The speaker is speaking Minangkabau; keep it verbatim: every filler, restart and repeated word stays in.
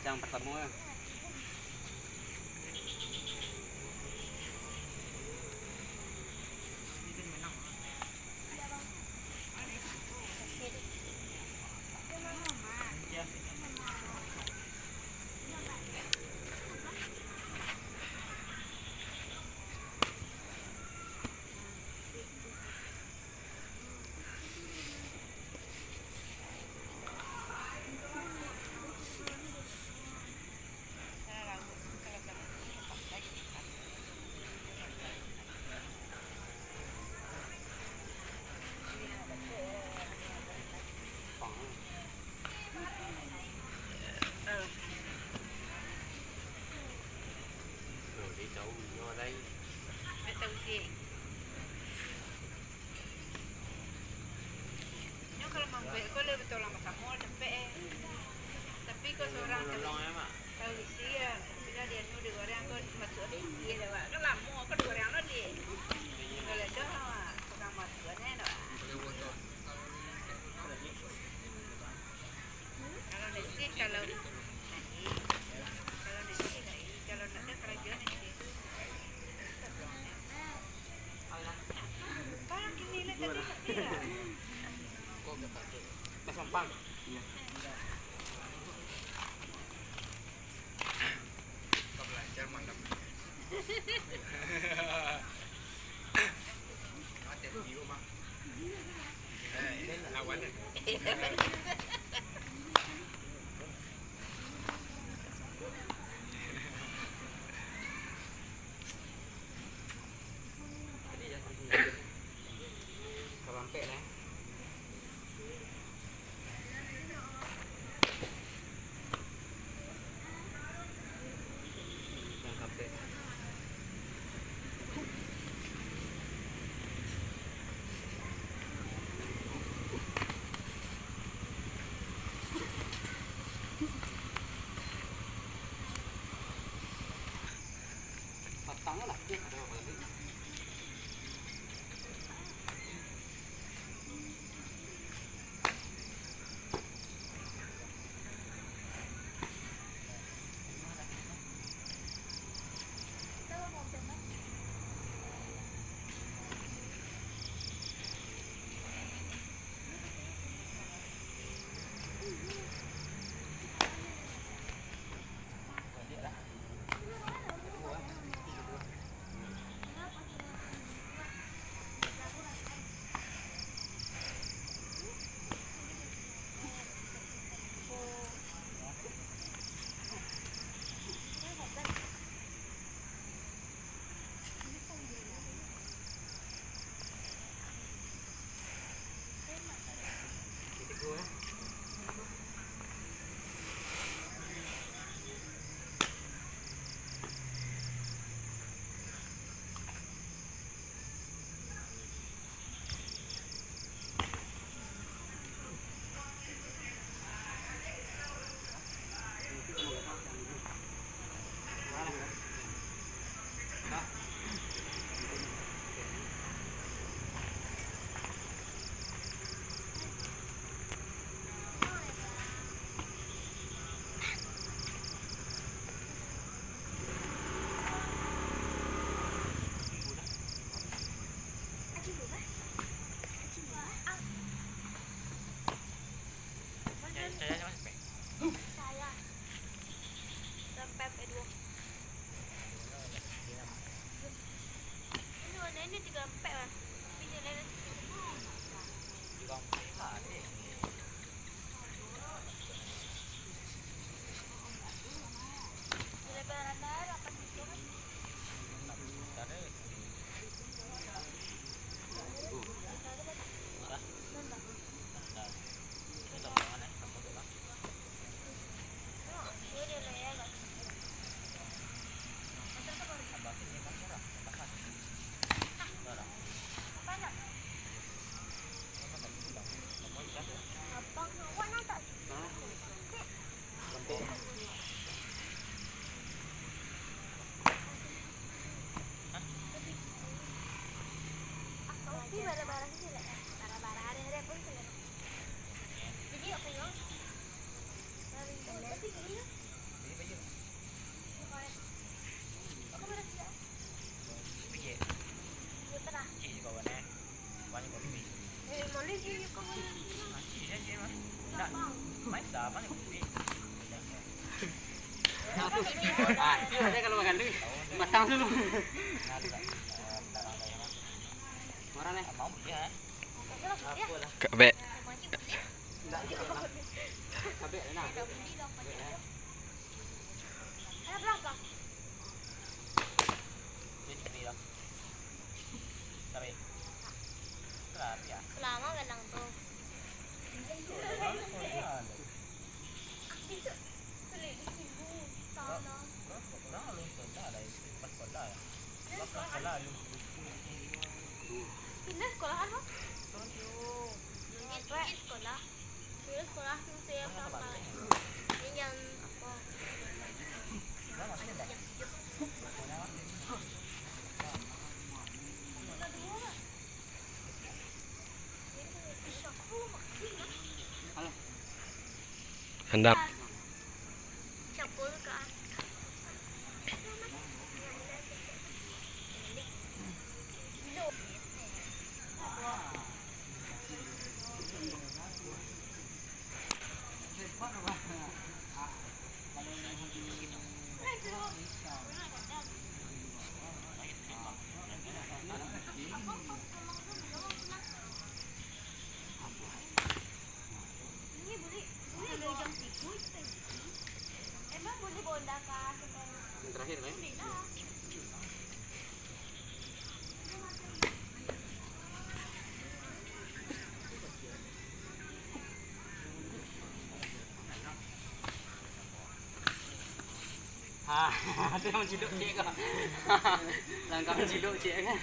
Yang pertama ya. Nyo kalau mambuek ko leh betulang basamo capek eh. Tapi ko surang tahu isi ya, sudah dia nu digoreng ko masuak di isi dah, Wak. Kan lamo ko digoreng lo di. Kalau dah, Wak, surang masuak ni dah, Wak. Kalau nasi, kalau nasi, kalau nasi, kalau nak ada karajo nasi. Kalau kini lah tadi tak kira. Mas Ampang. Iya. Kau belajar malam. Ada di rumah. Eh, lawan. Karampek lah. Yang kapek. Ah, itu ada kalau makan tu. Batang dulu. Orang eh. Kabek. Kabek, nah. Lama galang tu. Pindah sekolah apa? Sekolah. Pindah sekolah tu saya sama. Ini yang apa? Handap. Yang terakhir, kan? Ah, ada yang cilok cek kau. Langkah cilok cek kan.